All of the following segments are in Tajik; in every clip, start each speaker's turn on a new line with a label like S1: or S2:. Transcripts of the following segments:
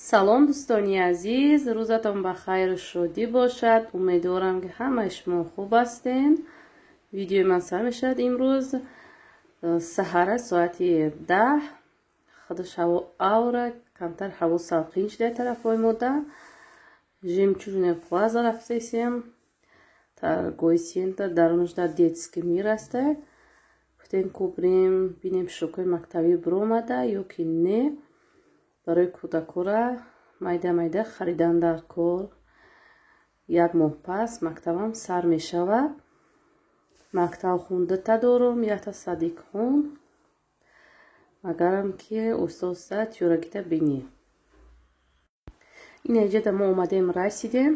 S1: Салом дӯстони азиз, рӯзатон ба хайру шодӣ бошад. Умедворам ки ҳамаи шумо хуб ҳастен. Видеои ман сар мешавад имрӯз саҳара соати 10. Худаш ҳаво авра, камтар ҳаво салқин шуда тарафҳои мода. Жемчужная плаза рафтесем. Торговый центр дарунаш дар детский мир аста. Гуфтем ку бирем бинем шокои мактабӣ биромада ё ки не. Барои кӯдакора майда-майда харидан дар кор. Як моҳ пас мактабам сар мешавад. Мактабхун дута дорум, якта садиқхун. Магарам ки устоста тюрагита бинӣ. Ин эҷада мо омадем, расидем.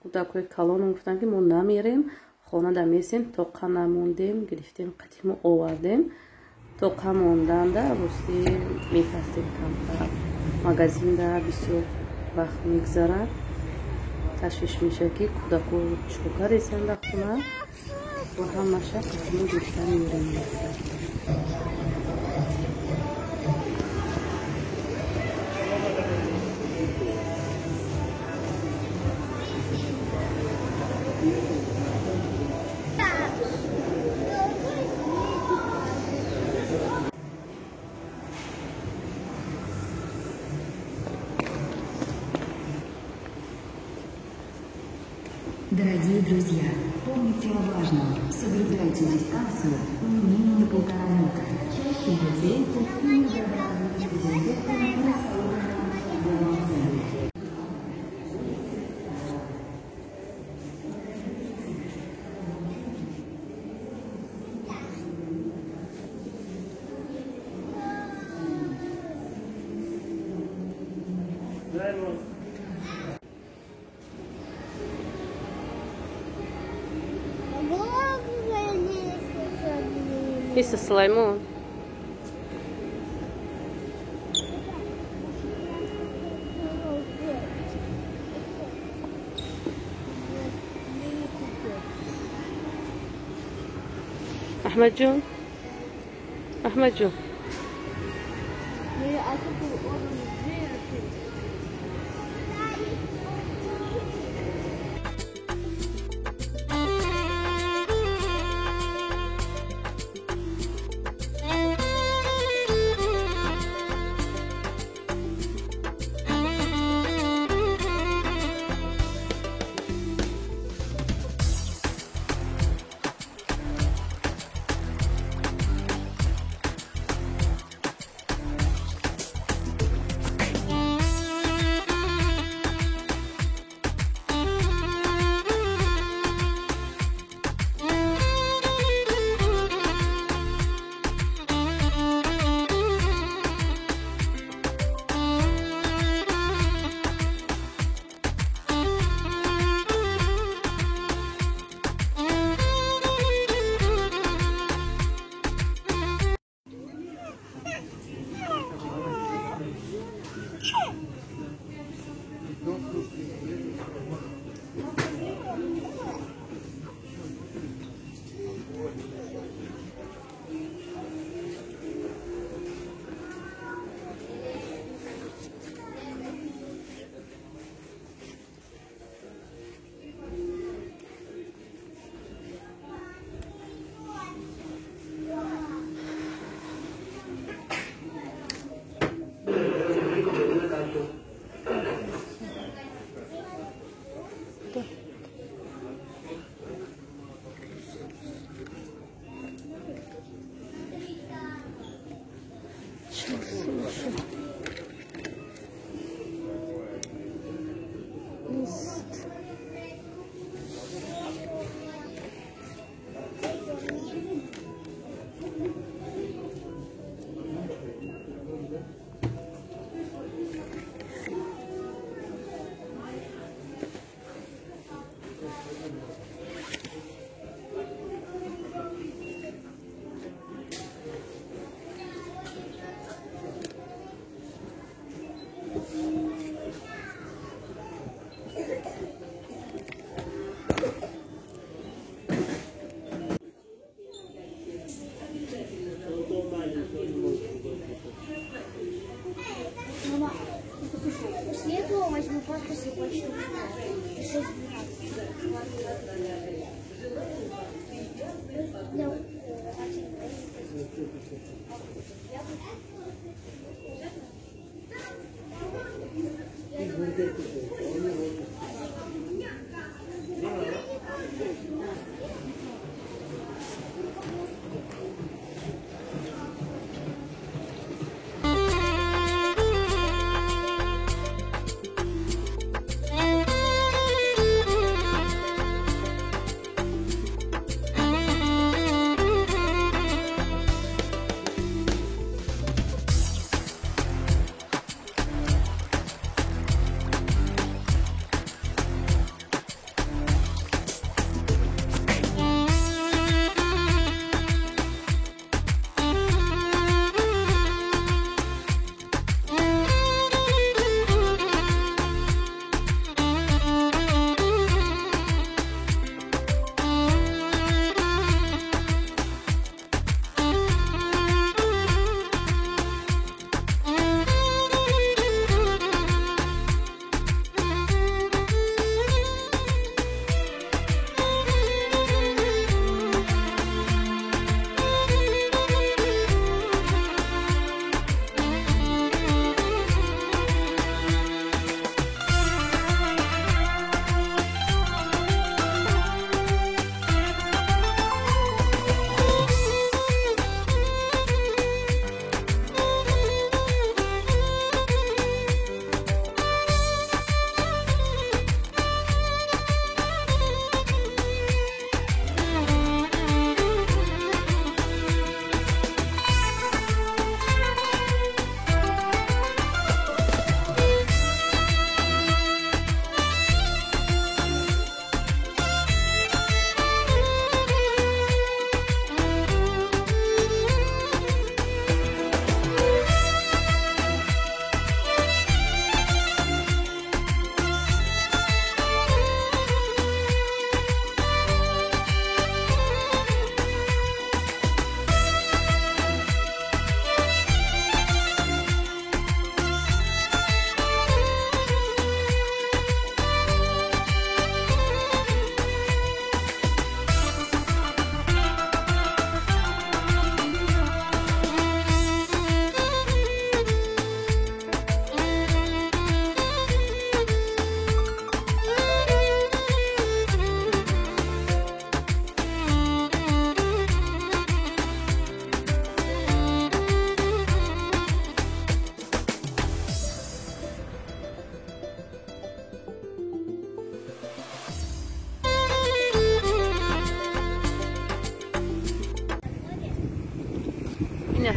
S1: Кӯдакҳои калонам гуфтанд ки мо намерем, хонада месем, тоқа намондем, гирифтем, қатиму овардем. Тоқа монданда рости мепастем камтар. Магазинда бисёр вақт мегзарад. Ташвиш мешавад ки кӯдако чикор кардесанд дар хона ва ҳамаша қатиму гирифта мерем.
S2: Дорогие друзья, помните о важном. Соблюдайте дистанцию не менее 1,5 метра. Чаще мойте руки и не добавляйте дезинфекцию на торговом центре.
S1: Иса Сулаймон. Ахмаджон. Ахмаджон.
S3: После этого возьму просто себе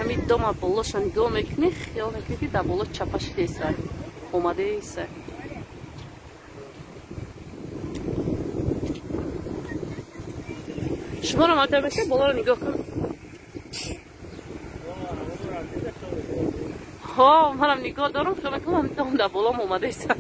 S1: Ҳамин дома болоша нигоҳ мекунӣ, хиёл мекунӣ, ки дар боло чапа шидеса, омадеса. Шуморо матар меша, болоро нигоҳ кун. Ҳо, манам нигоҳ дорам, хиёл мекунам дом дар болом омадеса.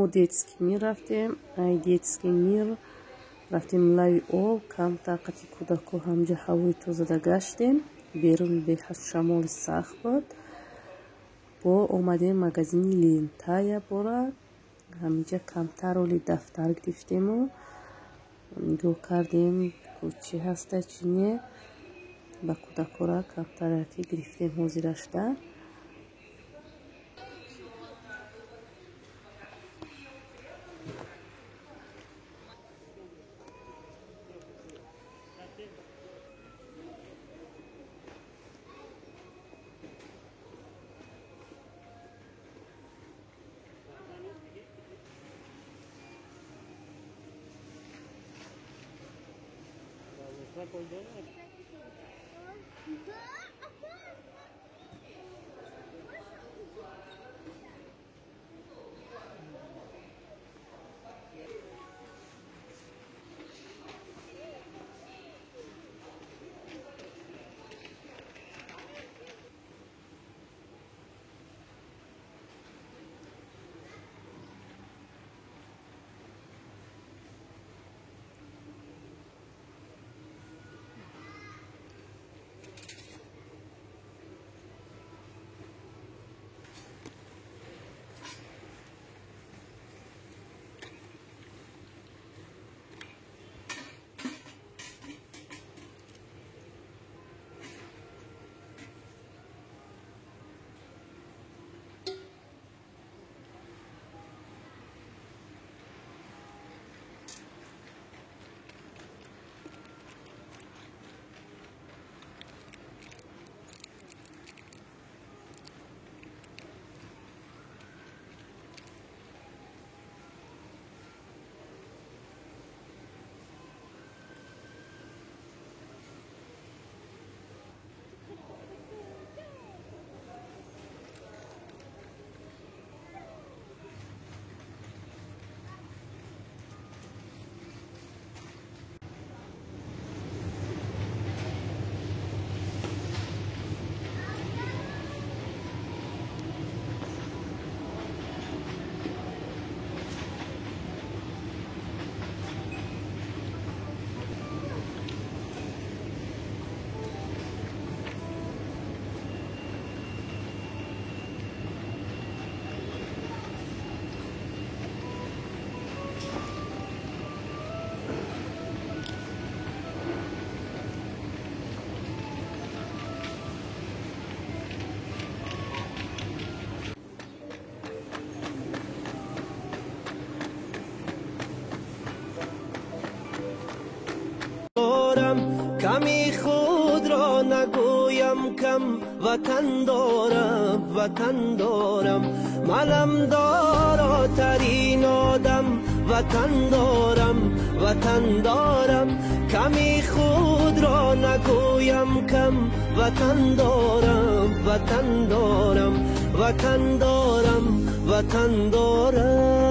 S1: Мо Детский мир рафтем. Ай Детский мир рафтем лави об, камтар қати кӯдако ҳамҷа ҳавои тозада гаштем. Берун беҳад шамоли сахт буд. Бо омадем магазини Лентая бора. Ҳаминҷа камтар оли дафтар гирифтему нигоҳ кардем, чӣ ҳаста, чӣ не. Ба кӯдакора камтараки гирифтем ҳозирашда.
S4: Ками худро нагӯям кам, ватан дорам, ватан дорам. Манам доротарин одам, ватан дорам, ватан дорам. Ками худро нагӯям кам, ватан дорам, ватан дорам, ватан дорам, ватан дорам.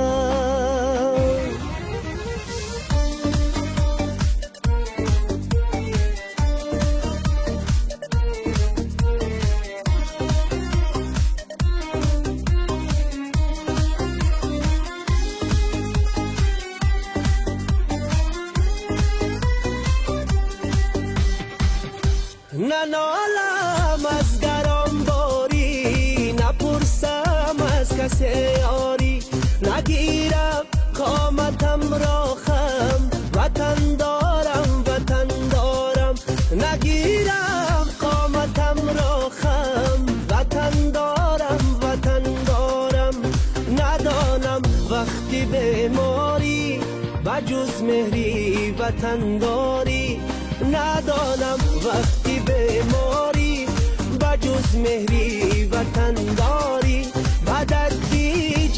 S4: Нанолам аз гаронборӣ, напурсам аз касе ёрӣ, нагирам қоматамро хам, ватан дорам, ватан дорам. Нагирам қоматамро хам, ватан дорам, ватан дорам. Надонам вақти беморӣ, ба ҷуз меҳри ватандорӣ. Надонам вақти беморӣ, ба ҷуз меҳри ватандорӣ. Ба дарди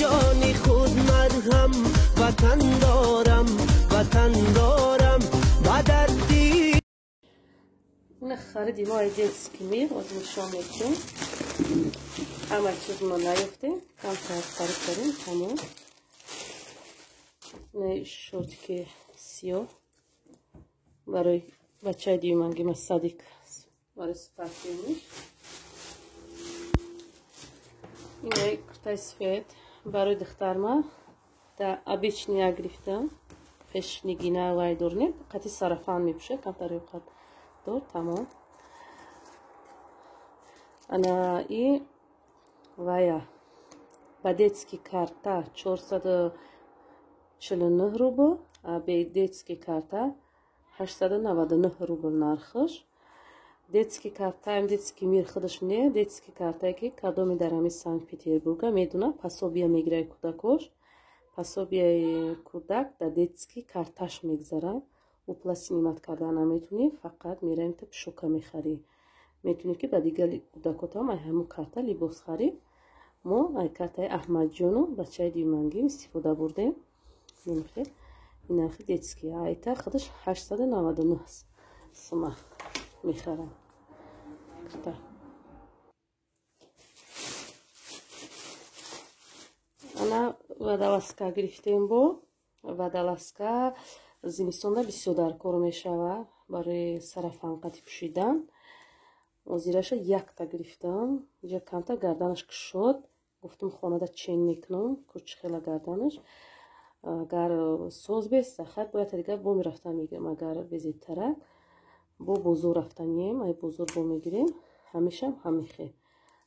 S4: ҷони худ марҳам, ватан дорам, ватан дорам. Ба дарди
S1: хариди мо Детский мир оз нишон медиҳем. Ҳама чиз мо наёфтем, камтар харид кардем, тамом. Шортики сиёҳ барои бачаи дуюмангима Садик, барои спортивный. Ина куртаи сфет барои духтарма. Та обычный я гирифтам. Пеш нигина вай дор не, қати сарафан мепӯшад, камтар ёқат дор, тамом. Ана и вая ба детский карта 449 рубл, а бе детский карта 899 рубл нархаш. Детский карта, детский мир худаш не, детский картае ки кадоми дар ҳамин Санкт-Петербурга медона, пособия мегирад кӯдакош. Пособияи кӯдак дар детский карташ мегзарад. Ӯ снимать карда наметунӣ, фақат меравем та пшока мехарӣ. Метунӣ ки ба дигар кӯдакотам ай ҳамун карта либос харӣ. Мо ай картаи Аҳмадҷону бачаи димангим истифода бурдем. Немхе ин нархи детский. Айта худаш 899 сума мехарам. Карта. Ана водолазка гирифтем бо. Водолазка зимистонда бисёр дар кор мешавад барои сарафан қати пӯшидан. Озираша якта гирифтам. Иҷа камта гарданаш кушод. Гуфтам хонада чен мекунам, кучи хела гарданаш. Агар соз беста, хай бояд дигар бо мерафтам мегирам, агар безебтарак. Бо бозор рафтанием, ай бозор бо мегирем. Ҳамешам ҳамихе.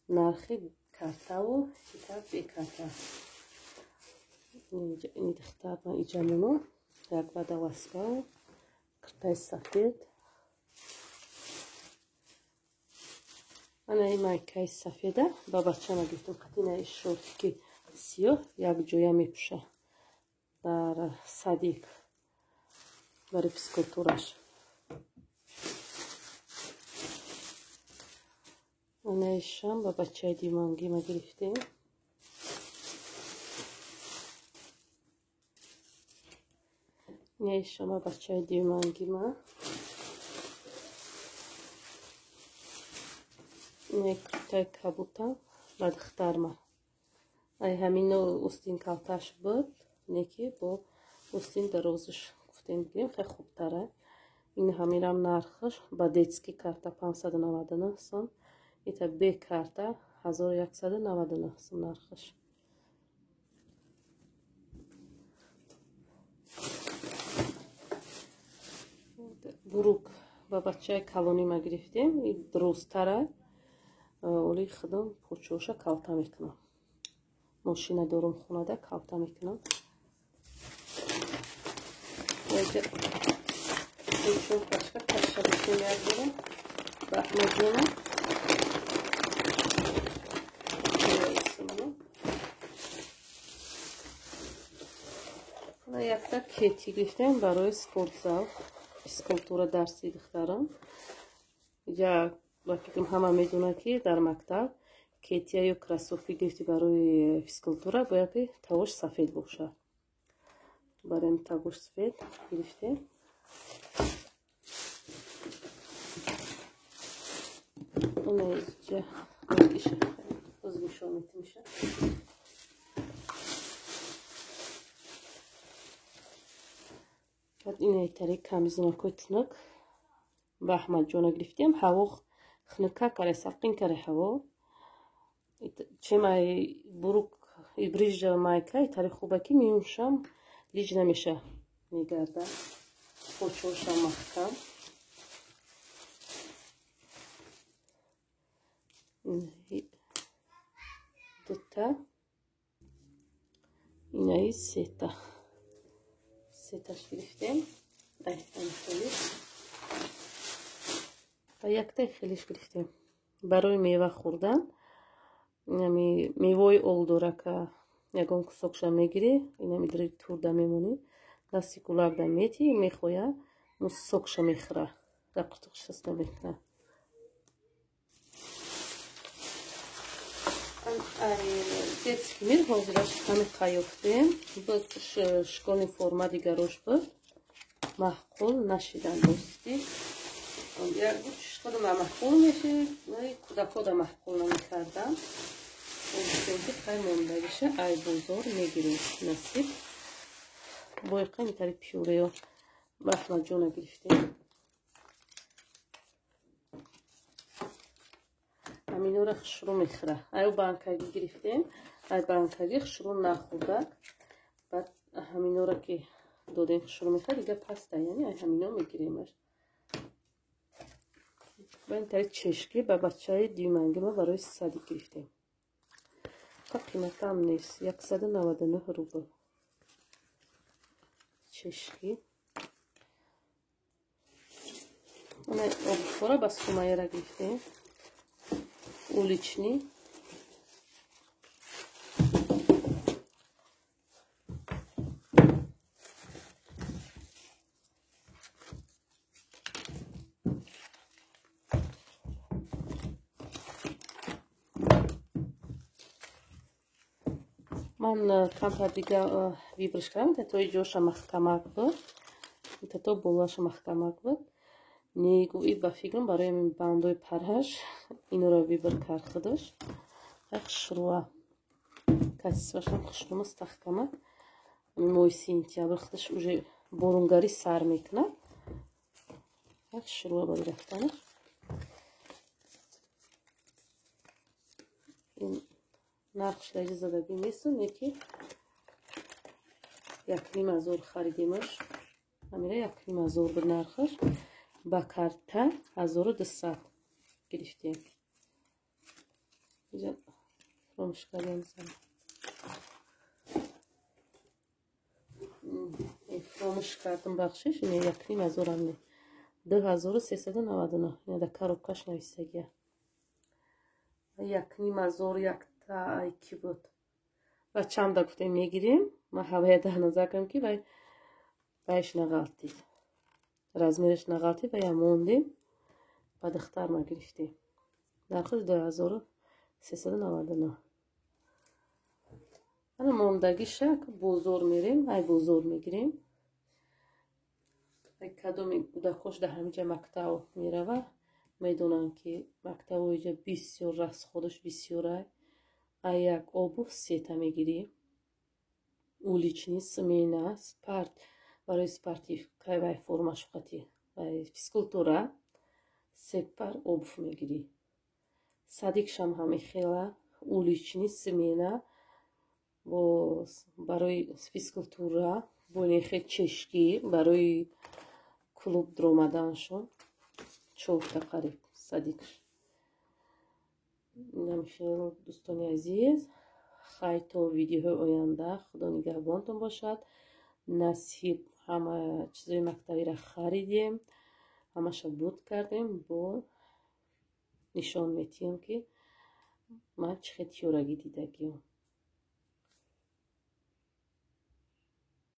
S1: Нархи картаву ита бекарта. Ини духтар ма иҷамоно як водолазка, киртаи сафед. Ана ин майкаи сафеда ба бачама гирифтам, қатина шортики сиёҳ як ҷоя мепӯша дар садик барои физкультураш. Ана ишам ба бачаи димангима гирифтем. Ишам ба бачаи димангима. Куртаи кабута ба духтарма. Ай ҳамино устин калташ буд, неки бо устин дарозиш гуфтем бигирем, хеле хубтара. Ин ҳаминам нархаш ба детский карта 599 сом, ита бе карта 1199 сом нархаш. Бурук ба бачаи калонима гирифтем, ин дурусттара. Оли худам почоша калта мекунам. Мошина дорум хонада калта мекунам. Чор пачка каша гирифтем як дорам. Ба Аҳмадҷона. Якта кети гирифтем барои спортзал, физкультура дарси духтарам. Иҷа ба фикрам ҳама медонад ки дар мактаб кетия ё кроссовки гирифти барои физкультура бояд ки тавош сафед бошад. Барои тавош сафед гирифтем. Иҷа боз нишон метимиша. Баъд ин тари камизонакҳои тунук ба Аҳмадҷона гирифтем. Ҳаво хунука каре, салқин каре ҳаво. Чем ай бурук и брижа майка итари хуба ки миюншам лиҷ намеша мегарда. Почошам маҳкам. Дута. Инаи сета. Сеташ гирифтем. Ай, хеле. Ва яктай хелиш гирифтем. Барои мева хӯрдан. Инами мевои олдорака ягон кусокша мегирӣ, инами дари турда мемонӣ, дасти гулакда метӣ, мехоя, сокша мехӯра. Дар қутуқшас намекуна. Детский мир ҳозираш ҳами қаёфтем. Буд школни форма дигарош буд. Маъқул нашидан дӯстӣ. Як худам маъқул мешид, кӯдакода маъқул намекардам. Гуфтем ки хай мондагиша ай бозор мегирем насиб. Боиқа интари пюреё ба Аҳмадҷона гирифтем. Ҳаминора хушрӯ мехӯра. Аю банкагӣ гирифтем. Ай банкагӣ хушрӯ нахӯрдак. Баъд ҳаминора ки додем хушрӯ мехоҳад, дига паста, яъне ай ҳамино мегиремаш. Ба ин тари чешки ба бачаи дуюманги ма барои садик гирифтем. Ка қиматам нест, 199 рубл. Чешки. Ана обфора ба Сумайра гирифтем. Уличный. Ман камтар дига выбрать кардам, то ҷоша маҳкамак буд, то болаша маҳкамак буд. Негӯид ба фикрам барои ҳамин бандои параш инора выбор кард худаш. Хушрӯа качествашам хушрӯ мустаҳкамак. Моҳи сентябр худаш уже боронгарӣ сар мекунад. Хушрӯа барои рафтанаш. Ин нархш даҷа задагӣ несту, неки 1500 харидемаш. Ҳамира 1500 буд нархаш. Ба карта 1200 гирифтем. Инҷа фромӯш кардем. Фромӯш кардам, бахшиш. Ин 1500 ам не, 2399. Ина дар коробкаш нависагия. 1500 якта ай ки буд. Ва чанда гуфтем мегирем. Ман ҳавая дар назар кардам ки вай вайш нағалтид, размераш нағалтид, ва я мондем. Ба духтар ма гирифтем. Нархаш 2399. Ана мондагиша бозор мерем, ай бозор мегирем. Ай кадоми кӯдакош дар ҳамиҷа мактаб мерава, медонанд ки мактабо иҷа бисёр расходаш бисёрай. Ай як обув сета мегирӣ. Уличный смена, спарт барои спортивка вай формаш қати вай физкультура се пар обув мегирӣ. Садикшам ҳами хела уличный смена бо барои физкультура бо нехе чешки барои клуб даромаданшон чорта қариб садикш. Инам хел дӯстони азиз, хай то видеоҳои оянда худо нигаҳбонтон бошад. Насиб ҳама чизои мактабиро харидем, ҳамаша буд кардем, бо нишон метиҳем ки ман чӣ хел тиёрагӣ дидагиам.